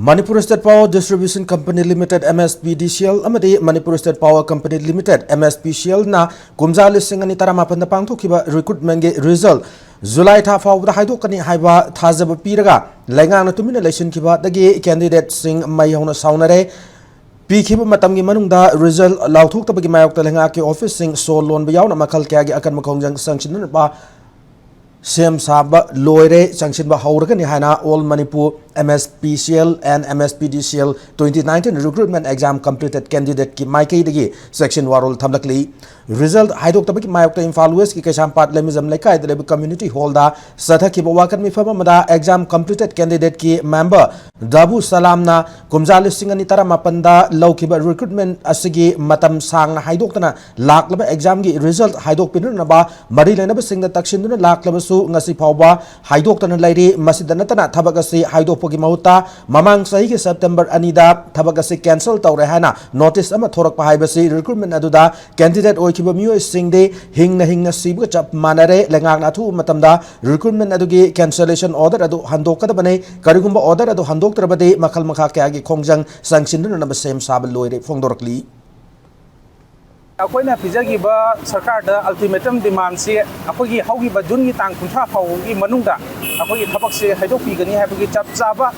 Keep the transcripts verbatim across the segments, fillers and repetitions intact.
Manipur State Power Distribution Company Limited, M S P D C L, ꯑꯃꯗꯤ Manipur State Power Company Limited, M S P C L, ꯅ ꯀꯨꯝꯖꯥ ꯂꯤꯁꯤꯡ ꯑꯅꯤ ꯇꯔꯥꯃꯥꯄꯟꯗ ꯄꯥꯡꯊꯣꯛꯈꯤꯕ recruitment ꯒꯤ result July ꯊꯥ ꯐꯥꯎꯕꯗ ꯍꯥꯏꯗꯣꯛꯀꯅꯤ ꯍꯥꯏꯕ ꯊꯥꯖꯕ ꯄꯤꯔꯒ ꯂꯩꯉꯥꯛꯅ ꯇꯨꯃꯤꯟꯅ ꯂꯩꯁꯤꯟꯈꯤꯕꯗꯒꯤ candidate ꯁꯤꯡ ꯃꯩ ꯍꯧꯅ ꯁꯥꯎꯅꯔꯦ꯫ ꯄꯤꯈꯤꯕ ꯃꯇꯝꯒꯤ ꯃꯅꯨꯡꯗ result ꯂꯥꯎꯊꯣꯛꯇꯕꯒꯤ ꯃꯥꯌꯣꯛꯇ ꯂꯩꯉꯥꯛꯀꯤ office ꯁꯤꯡ ꯁꯣ ꯂꯣꯟꯕ ꯌꯥꯎꯅ ꯃꯈꯜ ꯀꯌꯥꯒꯤ ꯑꯀꯟꯕ ꯈꯣꯡꯖꯪ ꯆꯪꯁꯤꯟꯅꯅꯕ ꯁꯦꯝ ꯁꯥꯕ ꯂꯣꯏꯔꯦ, ꯆꯪꯁꯤꯟꯕ ꯍꯧꯔꯒꯅꯤ ꯍꯥꯏꯅ All Manipur M S P C L and M S P D C L twenty nineteen recruitment exam completed candidate ꯀꯤ ꯃꯥꯏꯀꯩꯗꯒꯤ ꯆꯦꯛꯁꯤꯟ ꯋꯥꯔꯣꯜ ꯊꯝꯂꯛꯂꯤ꯫ Result ꯍꯥꯏꯗꯣꯛꯇꯕꯒꯤ ꯃꯥꯌꯣꯛꯇ ꯏꯝꯐꯥꯜ West ꯀꯤ ꯀꯩꯁꯥꯝꯄꯥꯠ ꯂꯩꯃꯖꯝ ꯂꯩꯀꯥꯏꯗ ꯂꯩꯕ community hall ꯗ ꯆꯠꯊꯈꯤꯕ ꯋꯥꯀꯠ ꯃꯤꯐꯝ ꯑꯃꯗ exam completed candidate ꯀꯤ member ꯗꯥꯕꯨ ꯁꯂꯥꯝꯅ ꯀꯨꯝꯖꯥ ꯂꯤꯁꯤꯡ ꯑꯅꯤ ꯇꯔꯥꯃꯥꯄꯟꯗ ꯂꯧꯈꯤꯕ recruitment ꯑꯁꯤꯒꯤ ꯃꯇꯝ ꯁꯥꯡꯅ ꯍꯥꯏꯗꯣꯛꯇꯅ ꯂꯥꯛꯂꯕ exam ꯒꯤ result ꯍꯥꯏꯗꯣꯛꯄꯤꯅꯅꯕ ꯃꯔꯤ ꯂꯩꯅꯕꯁꯤꯡꯗ ꯇꯛꯁꯤꯟꯗꯨꯅ ꯂꯥꯛꯂꯕꯁꯨ ꯉꯁꯤ ꯐꯥꯎꯕ ꯍꯥꯏꯗꯣꯛꯇꯅ ꯂꯩꯔꯤ꯫ ꯃꯁꯤꯗ ꯅꯠꯇꯅ ꯊꯕꯛ ꯑꯁꯤ ꯍꯥꯏꯗꯣꯛꯄꯒꯤ ꯃꯍꯨꯠꯇ ꯃꯃꯥꯡ ꯆꯍꯤꯒꯤ September ꯑꯅꯤꯗ ꯊꯕꯛ ꯑꯁꯤ cancel ꯇꯧꯔꯦ ꯍꯥꯏꯅ notice ꯑꯃ ꯊꯣꯔꯛꯄ ꯍꯥꯏꯕꯁꯤ recruitment ꯑꯗꯨꯗ candidate ꯑꯣꯏꯈꯤꯕ ꯃꯤꯑꯣꯏꯁꯤꯡꯗꯤ ꯍꯤꯡꯅ ꯍꯤꯡꯅ ꯁꯤꯕꯒ ꯆꯞ ꯃꯥꯟꯅꯔꯦ꯫ ꯂꯩꯉꯥꯛꯅ ꯑꯊꯨꯕ ꯃꯇꯝꯗ recruitment ꯑꯗꯨꯒꯤ cancellation order ꯑꯗꯨ ꯍꯟꯗꯣꯛꯀꯗꯕꯅꯤ꯫ ꯀꯔꯤꯒꯨꯝꯕ order ꯑꯗꯨ ꯍꯟꯗꯣꯛꯇ꯭ꯔꯕꯗꯤ ꯃꯈꯜ ꯃꯈꯥ ꯀꯌꯥꯒꯤ ꯈꯣꯡꯖꯪ ꯆꯪꯁꯤꯟꯗꯨꯅꯅꯕ ꯁꯦꯝ ꯁꯥꯕ ꯂꯣꯏꯔꯦ ꯐꯣꯡꯗꯣꯔꯛꯂꯤ꯫ ꯑꯩꯈꯣꯏꯅ ꯄꯤꯖꯈꯤꯕ ꯁꯔꯀꯥꯔꯗ ultimatum demandꯁꯤ ꯑꯩꯈꯣꯏꯒꯤ ꯍꯧꯈꯤꯕ Juneꯒꯤ ꯇꯥꯡ ꯀꯨꯟꯊ꯭ꯔꯥ ꯐꯥꯎꯕꯒꯤ ꯃꯅꯨꯡꯗ ꯑꯩꯈꯣꯏꯒꯤ ꯊꯕꯛꯁꯦ ꯍꯥꯏꯗꯣꯛꯄꯤꯒꯅꯤ ꯍꯥꯏꯕꯒꯤ ꯆꯞ ꯆꯥꯕ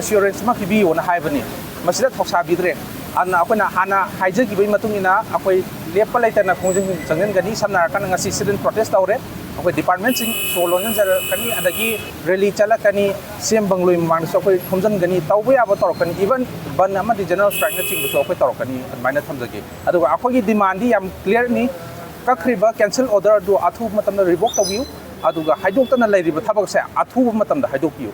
assurance ꯑꯃ ꯄꯤꯕꯤꯌꯣꯅ ꯍꯥꯏꯕꯅꯤ꯫ ꯃꯁꯤꯗ ꯊꯧꯁꯥꯕꯤꯗ꯭ꯔꯦ꯫ ꯑꯗꯨꯅ ꯑꯩꯈꯣꯏꯅ ꯍꯥꯟꯅ ꯍꯥꯏꯖꯈꯤꯕꯒꯤ ꯃꯇꯨꯡ ꯏꯟꯅ ꯑꯩꯈꯣꯏ ꯂꯦꯞꯄ ꯂꯩꯇꯅ ꯈꯣꯡꯖꯪ ꯆꯪꯁꯤꯟꯒꯅꯤ꯫ ꯁꯝꯅ ꯍꯥꯏꯔꯀꯥꯟꯗ ꯉꯁꯤ sit-in protest ꯇꯧꯔꯦ꯫ ꯑꯩꯈꯣꯏ departmentꯁꯤꯡ ꯁꯣ ꯂꯣꯟꯁꯤꯟꯖꯔꯛꯀꯅꯤ, ꯑꯗꯒꯤ rally ꯆꯠꯂꯛꯀꯅꯤ, CM bungalow ꯃꯃꯥꯡꯗꯁꯨ ꯑꯩꯈꯣꯏ ꯊꯣꯝꯖꯤꯟꯒꯅꯤ, ꯇꯧꯕ ꯌꯥꯕ ꯇꯧꯔꯛꯀꯅꯤ, even ꯕꯟ ꯑꯃꯗꯤ general strikeꯅꯆꯤꯡꯕꯁꯨ ꯑꯩꯈꯣꯏ ꯇꯧꯔꯛꯀꯅꯤ꯫ ꯑꯗꯨꯃꯥꯏꯅ ꯊꯝꯖꯒꯦ꯫ ꯑꯗꯨꯒ ꯑꯩꯈꯣꯏꯒꯤ demandꯗꯤ ꯌꯥꯝ clearꯅꯤ꯫ ꯀꯛꯈ꯭ꯔꯤꯕ cancel order ꯑꯗꯨ ꯑꯊꯨꯕ ꯃꯇꯝꯗ revoke ꯇꯧꯕꯤꯌꯨ, ꯑꯗꯨꯒ ꯍꯥꯏꯗꯣꯛꯇꯅ ꯂꯩꯔꯤꯕ ꯊꯕꯛꯁꯦ ꯑꯊꯨꯕ ꯃꯇꯝꯗ ꯍꯥꯏꯗꯣꯛꯄꯤꯌꯨ꯫